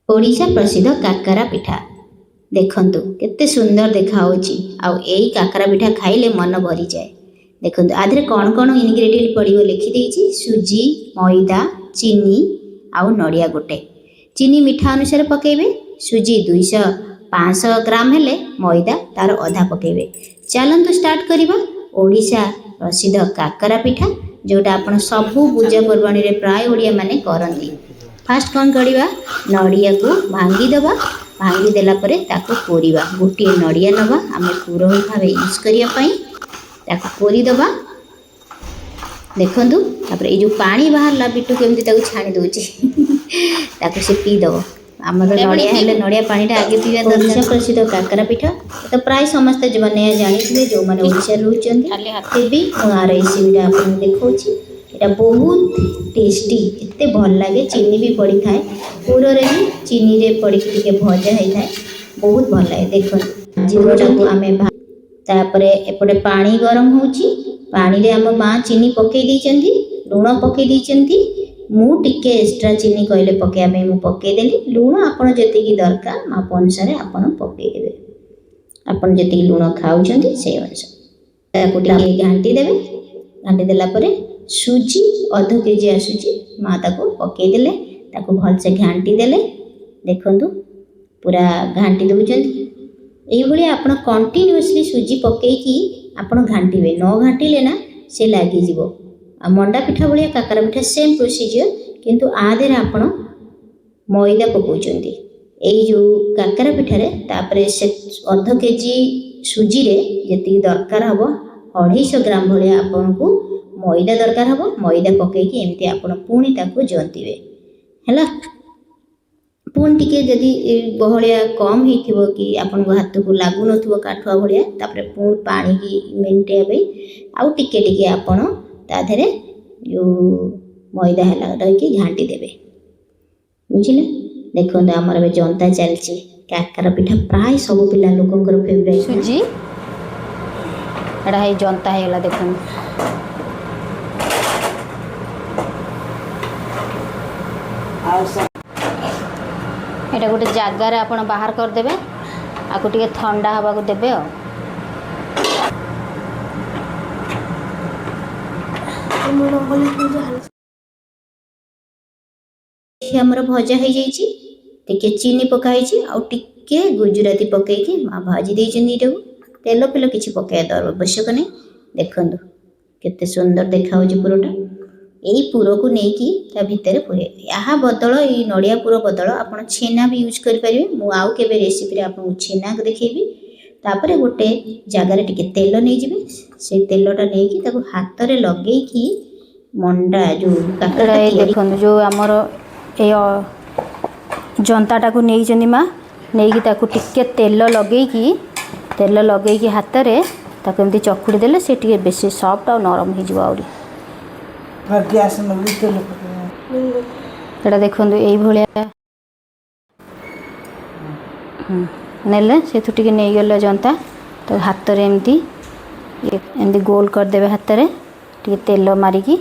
ଓଡ଼ିଶା ପ୍ରସିଦ୍ଧ କାକରା ପିଠା ଦେଖନ୍ତୁ କେତେ ସୁନ୍ଦର ଦେଖାହେଉଛି। ଆଉ ଏଇ କାକରା ପିଠା ଖାଇଲେ ମନ ଭରିଯାଏ। ଦେଖନ୍ତୁ ଆ ଦେହରେ କ'ଣ କ'ଣ ଇନଗ୍ରେଡ଼ିଏଣ୍ଟ ପଡ଼ିବ ଲେଖିଦେଇଛି। ସୁଜି, ମଇଦା, ଚିନି ଆଉ ନଡ଼ିଆ ଗୋଟେ। ଚିନି ମିଠା ଅନୁସାରେ ପକାଇବେ। ସୁଜି 200 500 ଗ୍ରାମ ହେଲେ ମଇଦା ତାର ଅଧା ପକାଇବେ। ଚାଲନ୍ତୁ ଷ୍ଟାର୍ଟ କରିବା ଓଡ଼ିଶା ପ୍ରସିଦ୍ଧ କାକରା ପିଠା, ଯେଉଁଟା ଆପଣ ସବୁ ପୂଜା ପର୍ବାଣୀରେ ପ୍ରାୟ ଓଡ଼ିଆମାନେ କରନ୍ତି। ଫାଷ୍ଟ କ'ଣ କରିବା? ନଡ଼ିଆକୁ ଭାଙ୍ଗିଦେବା। ଭାଙ୍ଗିଦେଲା ପରେ ତାକୁ କୋରିବା। ଗୋଟିଏ ନଡ଼ିଆ ନେବା ଆମେ ପୁର ଭାବେ ୟୁଜ୍ କରିବା ପାଇଁ, ତାକୁ କୋରିଦେବା। ଦେଖନ୍ତୁ, ତାପରେ ଏଇ ଯେଉଁ ପାଣି ବାହାରିଲା, ବିଟୁ କେମିତି ତାକୁ ଛାଣି ଦେଉଛି, ତାକୁ ସେ ପିଇଦେବ। ଆମର ନଡ଼ିଆ ହେଲେ ନଡ଼ିଆ ପାଣିଟା ଆଗେ ପିଇବା ଦରକାର। ଓଡ଼ିଶା ପ୍ରସିଦ୍ଧ କାକରା ପିଠା ତ ପ୍ରାୟ ସମସ୍ତେ ବନେଇବା ଜାଣିଥିବେ, ଯେଉଁମାନେ ଓଡ଼ିଶାରେ ରହୁଛନ୍ତି। ତେବେ ମୁଁ ଆ ରେସିପିଟା ଆପଣଙ୍କୁ ଦେଖାଉଛି। ଏଇଟା ବହୁତ ଟେଷ୍ଟି, ଏତେ ଭଲ ଲାଗେ। ଚିନି ବି ପଡ଼ିଥାଏ ପୁରରେ, ବି ଚିନିରେ ପଡ଼ିକି ଟିକେ ଭଜା ହେଇଥାଏ, ବହୁତ ଭଲ ଲାଗେ। ଦେଖନ୍ତୁ, ପୁରଟାକୁ ଆମେ ତାପରେ ଏପଟେ ପାଣି ଗରମ ହେଉଛି। ପାଣିରେ ଆମ ମା ଚିନି ପକାଇ ଦେଇଛନ୍ତି, ଲୁଣ ପକାଇ ଦେଇଛନ୍ତି। ମୁଁ ଟିକେ ଏକ୍ସଟ୍ରା ଚିନି କହିଲେ ପକାଇବା ପାଇଁ, ମୁଁ ପକାଇଦେଲି। ଲୁଣ ଆପଣ ଯେତିକି ଦରକାର ମାପ ଅନୁସାରେ ଆପଣ ପକାଇଦେବେ। ଆପଣ ଯେତିକି ଲୁଣ ଖାଉଛନ୍ତି ସେଇ ଅନୁସାରେ। ତାକୁ ଟିକେ ଘାଣ୍ଟି ଦେବେ। ଘାଣ୍ଟି ଦେଲା ପରେ ସୁଜି ଅଧ କେଜି ଆସୁଛି, ମା ତାକୁ ପକାଇଦେଲେ। ତାକୁ ଭଲସେ ଘାଣ୍ଟି ଦେଲେ। ଦେଖନ୍ତୁ, ପୁରା ଘାଣ୍ଟି ଦେଉଛନ୍ତି। ଏଇଭଳିଆ ଆପଣ କଣ୍ଟିନ୍ୟୁଅସଲି ସୁଜି ପକାଇକି ଆପଣ ଘାଣ୍ଟିବେ। ନ ଘାଣ୍ଟିଲେ ନା ସେ ଲାଗିଯିବ। ଆଉ ମଣ୍ଡା ପିଠା ଭଳିଆ କାକରା ପିଠା ସେମ୍ ପ୍ରୋସିଜିଅର, କିନ୍ତୁ ଆ ଦେହରେ ଆପଣ ମଇଦା ପକାଉଛନ୍ତି ଏଇ ଯେଉଁ କାକରା ପିଠାରେ। ତାପରେ ସେ ଅଧ କେଜି ସୁଜିରେ ଯେତିକି ଦରକାର ହେବ, 250 ଗ୍ରାମ ଭଳିଆ ଆପଣଙ୍କୁ ମଇଦା ଦରକାର ହେବ। ମଇଦା ପକାଇକି ଏମିତି ଆପଣ ପୁଣି ତାକୁ ଜନ୍ତିବେ। ହେଲା, ପୁଣି ଟିକେ ଯଦି ବହଳିଆ କମ୍ ହେଇଥିବ କି ଆପଣଙ୍କ ହାତକୁ ଲାଗୁନଥିବ କାଠୁଆ ଭଳିଆ, ତାପରେ ପୁଣି ପାଣିକି ମେଣ୍ଟେଇବା ପାଇଁ ଆଉ ଟିକେ ଟିକେ ଆପଣ ତା ଦେହରେ ଯେଉଁ ମଇଦା ହେଲା ରହିକି ଘାଣ୍ଟି ଦେବେ। ବୁଝିଲେ? ଦେଖନ୍ତୁ, ଆମର ଏବେ ଜନ୍ତା ଚାଲିଛି। କାକରା ପିଠା ପ୍ରାୟ ସବୁ ପିଲା ଲୋକଙ୍କର ଫେଭରାଇଟ୍। ସୁଜି ଏଇଟା ହେଇ ଜନ୍ତା ହେଇଗଲା, ଦେଖନ୍ତୁ। ଏଇଟା ଗୋଟେ ଜାଗାରେ ଆପଣ ବାହାର କରିଦେବେ, ଆକୁ ଟିକେ ଥଣ୍ଡା ହେବାକୁ ଦେବେ। ଆଉ ଏଠି ଆମର ଭଜା ହେଇଯାଇଛି। ଟିକେ ଚିନି ପକା ହେଇଛି ଆଉ ଟିକେ ଗୁଜୁରାତି ପକେଇକି ମା ଭାଜି ଦେଇଛନ୍ତି ଏଇଟାକୁ। ତେଲ ଫେଲ କିଛି ପକାଇବା ଆବଶ୍ୟକ ନାହିଁ। ଦେଖନ୍ତୁ କେତେ ସୁନ୍ଦର ଦେଖାହେଉଛି ପୁରଟା। ଏଇ ପୁରକୁ ନେଇକି ତା ଭିତରେ ପୁରେଇବେ। ଏହା ବଦଳ, ଏଇ ନଡ଼ିଆ ପୁର ବଦଳ ଆପଣ ଛେନା ବି ୟୁଜ୍ କରିପାରିବେ। ମୁଁ ଆଉ କେବେ ରେସିପିରେ ଆପଣଙ୍କୁ ଛେନା ଦେଖେଇବି। ତାପରେ ଗୋଟେ ଜାଗାରେ ଟିକେ ତେଲ ନେଇଯିବେ। ସେଇ ତେଲଟା ନେଇକି ତାକୁ ହାତରେ ଲଗେଇକି ମଣ୍ଡା ଯେଉଁ ଏଇଟା କାକରାଟା ଏଇ ତିଆରି ଦେଖନ୍ତୁ, ଯେଉଁ ଆମର ଏଇ ଜନ୍ତାଟାକୁ ନେଇଛନ୍ତି ମା, ନେଇକି ତାକୁ ଟିକେ ତେଲ ଲଗେଇକି ହାତରେ ତାକୁ ଏମିତି ଚକୁଡ଼ି ଦେଲେ ସେ ଟିକେ ବେଶୀ ସଫ୍ଟ ଆଉ ନରମ ହେଇଯିବ ଆହୁରି। ଗ୍ୟାସ୍ ଲଗେଇ ତେଲ ପକେଇବା। ଏଇଟା ଦେଖନ୍ତୁ, ଏଇଭଳିଆ ନେଲେ, ସେଠୁ ଟିକେ ନେଇଗଲେ ଜନ୍ତା, ତ ହାତରେ ଏମିତି ଏମିତି ଗୋଲ କରିଦେବେ ହାତରେ ଟିକେ ତେଲ ମାରିକି।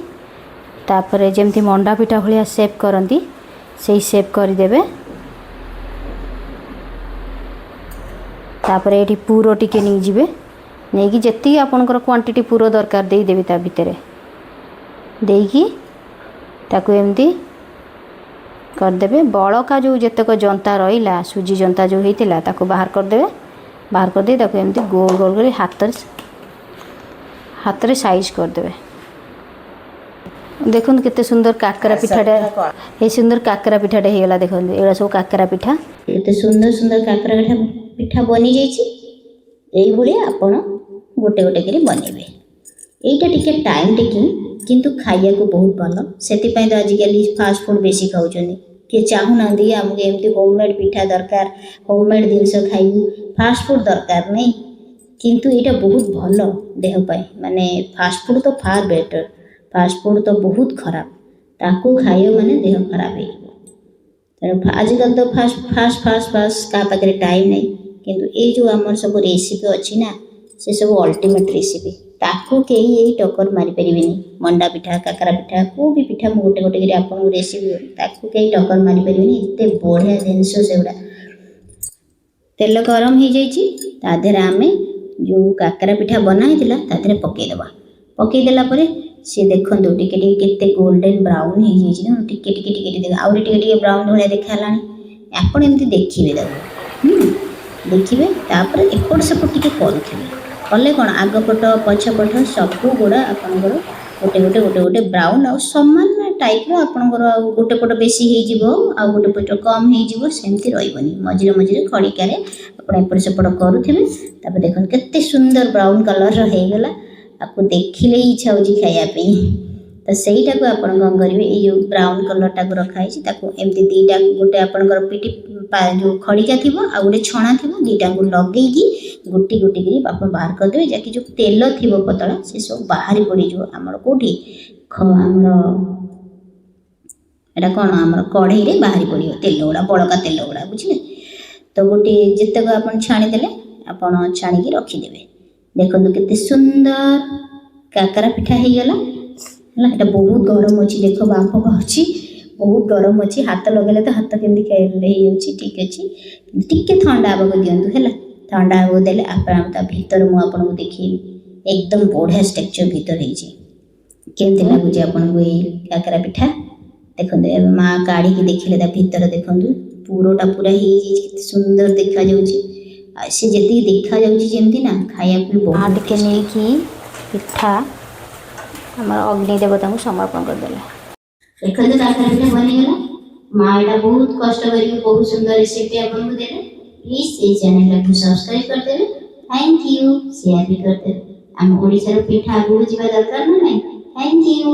ତାପରେ ଯେମିତି ମଣ୍ଡା ପିଠା ଭଳିଆ ସେପ୍ କରନ୍ତି, ସେଇ ସେପ୍ କରିଦେବେ। ତାପରେ ଏଇଠି ପୁର ଟିକେ ନେଇଯିବେ। ନେଇକି ଯେତିକି ଆପଣଙ୍କର କ୍ୱାଣ୍ଟିଟି ପୁର ଦରକାର ଦେଇଦେବେ ତା ଭିତରେ। ଦେଇକି ତାକୁ ଏମିତି କରିଦେବେ। ବଳକା ଯେଉଁ ଯେତେକ ଜନ୍ତା ରହିଲା, ସୁଜି ଜନ୍ତା ଯେଉଁ ହେଇଥିଲା, ତାକୁ ବାହାର କରିଦେବେ। ବାହାର କରିଦେଇ ତାକୁ ଏମିତି ଗୋଲ ଗୋଲ କରି ହାତରେ ହାତରେ ସାଇଜ୍ କରିଦେବେ। ଦେଖନ୍ତୁ କେତେ ସୁନ୍ଦର କାକରା ପିଠାଟା, ଏଇ ସୁନ୍ଦର କାକରା ପିଠାଟା ହେଇଗଲା। ଦେଖନ୍ତୁ, ଏଗୁଡ଼ା ସବୁ କାକରା ପିଠା। କେତେ ସୁନ୍ଦର ସୁନ୍ଦର କାକରା ପିଠା ପିଠା ବନିଯାଇଛି। ଏଇଭଳିଆ ଆପଣ ଗୋଟେ ଗୋଟେ କରି ବନେଇବେ। ଏଇଟା ଟିକେ ଟାଇମ୍ ଟେକିଂ, କିନ୍ତୁ ଖାଇବାକୁ ବହୁତ ଭଲ। ସେଥିପାଇଁ ତ ଆଜିକାଲି ଫାଷ୍ଟଫୁଡ଼୍ ବେଶୀ ଖାଉଛନ୍ତି। କିଏ ଚାହୁଁନାହାନ୍ତି କି ଆମକୁ ଏମିତି ହୋମମେଡ଼୍ ପିଠା ଦରକାର, ହୋମମେଡ଼୍ ଜିନିଷ ଖାଇବୁ, ଫାଷ୍ଟଫୁଡ଼୍ ଦରକାର ନାହିଁ। କିନ୍ତୁ ଏଇଟା ବହୁତ ଭଲ ଦେହ ପାଇଁ। ମାନେ ଫାଷ୍ଟଫୁଡ଼୍ ତ ଫାର୍ ବେଟର୍। ଫାଷ୍ଟଫୁଡ଼୍ ତ ବହୁତ ଖରାପ, ତାକୁ ଖାଇବ ମାନେ ଦେହ ଖରାପ ହେଇଯିବ। ତେଣୁ ଆଜିକାଲି ତ ଫାଷ୍ଟ ଫାଷ୍ଟ ଫାଷ୍ଟ ଫାଷ୍ଟ, କାହା ପାଖରେ ଟାଇମ୍ ନାହିଁ। କିନ୍ତୁ ଏଇ ଯେଉଁ ଆମର ସବୁ ରେସିପି ଅଛି ନା, ସେ ସବୁ ଅଲ୍ଟିମେଟ୍ ରେସିପି। ତାକୁ କେହି ଏଇ ଟକ୍କର ମାରିପାରିବେନି। ମଣ୍ଡା ପିଠା, କାକରା ପିଠା, କେଉଁ ବି ପିଠା ମୁଁ ଗୋଟେ ଗୋଟେ କରି ଆପଣଙ୍କୁ ରେସିପି, ତାକୁ କେହି ଟକ୍କର ମାରିପାରିବେନି। ଏତେ ବଢ଼ିଆ ଜିନିଷ ସେଗୁଡ଼ା। ତେଲ ଗରମ ହେଇଯାଇଛି। ତା ଦେହରେ ଆମେ ଯେଉଁ କାକରା ପିଠା ବନା ହେଇଥିଲା, ତା ଦେହରେ ପକାଇଦେବା। ପକାଇଦେଲା ପରେ ସିଏ ଦେଖନ୍ତୁ ଟିକେ ଟିକେ କେତେ ଗୋଲ୍ଡେନ୍ ବ୍ରାଉନ୍ ହେଇଯାଇଛି ନା। ଟିକେ ଟିକେ ଟିକେ ଟିକେ, ଆହୁରି ଟିକେ ଟିକେ ବ୍ରାଉନ୍ ଭଳିଆ ଦେଖା ହେଲାଣି। ଆପଣ ଏମିତି ଦେଖିବେ ତାକୁ, ଦେଖିବେ। ତାପରେ ଏପଟ ସେପଟ ଟିକେ କରୁଥିବେ। କଲେ କ'ଣ, ଆଗ ପଟ ପଛ ପଟ ସବୁ ଗୁଡ଼ା ଆପଣଙ୍କର ଗୋଟେ ଗୋଟେ ଗୋଟେ ଗୋଟେ ବ୍ରାଉନ୍ ଆଉ ସମାନ ଟାଇପ୍ର ଆପଣଙ୍କର। ଆଉ ଗୋଟେ ପଟ ବେଶୀ ହେଇଯିବ ଆଉ ଗୋଟେ ପଟ କମ୍ ହେଇଯିବ, ସେମିତି ରହିବନି। ମଝିରେ ମଝିରେ ଖଡ଼ିକାରେ ଆପଣ ଏପଟ ସେପଟ କରୁଥିବେ। ତାପରେ ଦେଖନ୍ତୁ କେତେ ସୁନ୍ଦର ବ୍ରାଉନ୍ କଲର୍ର ହେଇଗଲା। ଆକୁ ଦେଖିଲେ ହିଁ ଇଚ୍ଛା ହେଉଛି ଖାଇବା ପାଇଁ। ତ ସେଇଟାକୁ ଆପଣ କ'ଣ କରିବେ, ଏଇ ଯେଉଁ ବ୍ରାଉନ୍ କଲର୍ଟାକୁ ରଖାହେଇଛି, ତାକୁ ଏମିତି ଦୁଇଟା, ଗୋଟେ ଆପଣଙ୍କର ପିଟି ଯେଉଁ ଖଡ଼ିକା ଥିବ ଆଉ ଗୋଟେ ଛଣା ଥିବ, ଦୁଇଟାକୁ ଲଗେଇକି ଗୋଟି ଗୋଟି କରି ଆପଣ ବାହାର କରିଦେବେ। ଯାକି ଯେଉଁ ତେଲ ଥିବ ପତଳା, ସେ ସବୁ ବାହାରି ପଡ଼ିଯିବ। ଆମର କେଉଁଠି ଆମର ଏଇଟା କ'ଣ, ଆମର କଢ଼େଇରେ ବାହାରି ପଡ଼ିବ ତେଲ ଗୁଡ଼ା, ବଳକା ତେଲ ଗୁଡ଼ା, ବୁଝିଲେ ତ? ଗୋଟିଏ ଯେତେକ ଆପଣ ଛାଣିଦେଲେ, ଆପଣ ଛାଣିକି ରଖିଦେବେ। ଦେଖନ୍ତୁ କେତେ ସୁନ୍ଦର କାକରା ପିଠା ହେଇଗଲା। ହେଲା, ଏଇଟା ବହୁତ ଗରମ ଅଛି। ଦେଖ, ବାମ୍ଫ ବାହାରୁଛି। ବହୁତ ଗରମ ଅଛି। ହାତ ଲଗେଇଲେ ତ ହାତ କେମିତି ହେଇଯାଉଛି। ଠିକ୍ ଅଛି, ଟିକେ ଥଣ୍ଡା ହେବାକୁ ଦିଅନ୍ତୁ। ହେଲା, ଥଣ୍ଡା ହେବାକୁ ଦେଲେ ଆପଣ ତା ଭିତରେ ମୁଁ ଆପଣଙ୍କୁ ଦେଖେଇବି। ଏକଦମ ବଢ଼ିଆ ଷ୍ଟ୍ରକ୍ଚର ଭିତରେ ହେଇଛି। କେମିତି ଲାଗୁଛି ଆପଣଙ୍କୁ ଏଇ କାକରା ପିଠା? ଦେଖନ୍ତୁ, ଏବେ ମା କାଢ଼ିକି ଦେଖିଲେ। ତା ଭିତରେ ଦେଖନ୍ତୁ, ପୁରଟା ପୁରା ହେଇଯାଇଛି। କେତେ ସୁନ୍ଦର ଦେଖାଯାଉଛି। ଆଉ ସେ ଯେତିକି ଦେଖାଯାଉଛି ଯେମିତି ନା, ଖାଇବାକୁ ବି ମା ବହୁତ ଟିକେ ନେଇକି ପିଠା ଆମର ଅଗ୍ନି ଦେବତାଙ୍କୁ ସମର୍ପଣ କରିଦେଲେ। ଦେଖନ୍ତୁ, କାକରା ପିଠା ବନିଗଲା। ମା ଏଇଟା ବହୁତ କଷ୍ଟ କରିକି ବହୁତ ସୁନ୍ଦର ରେସିପି ଆପଣଙ୍କୁ ଦେଲେ। ପ୍ଲିଜ୍ ଏଇ ଚ୍ୟାନେଲଟାକୁ ସବସ୍କ୍ରାଇବ୍ କରିଦେବେ। Thank you. Share ବି କରିଦେବେ। ଆମ ଓଡ଼ିଶାର ପିଠା ଆଗକୁ ଯିବା ଦରକାର ନା ନାହିଁ? Thank you.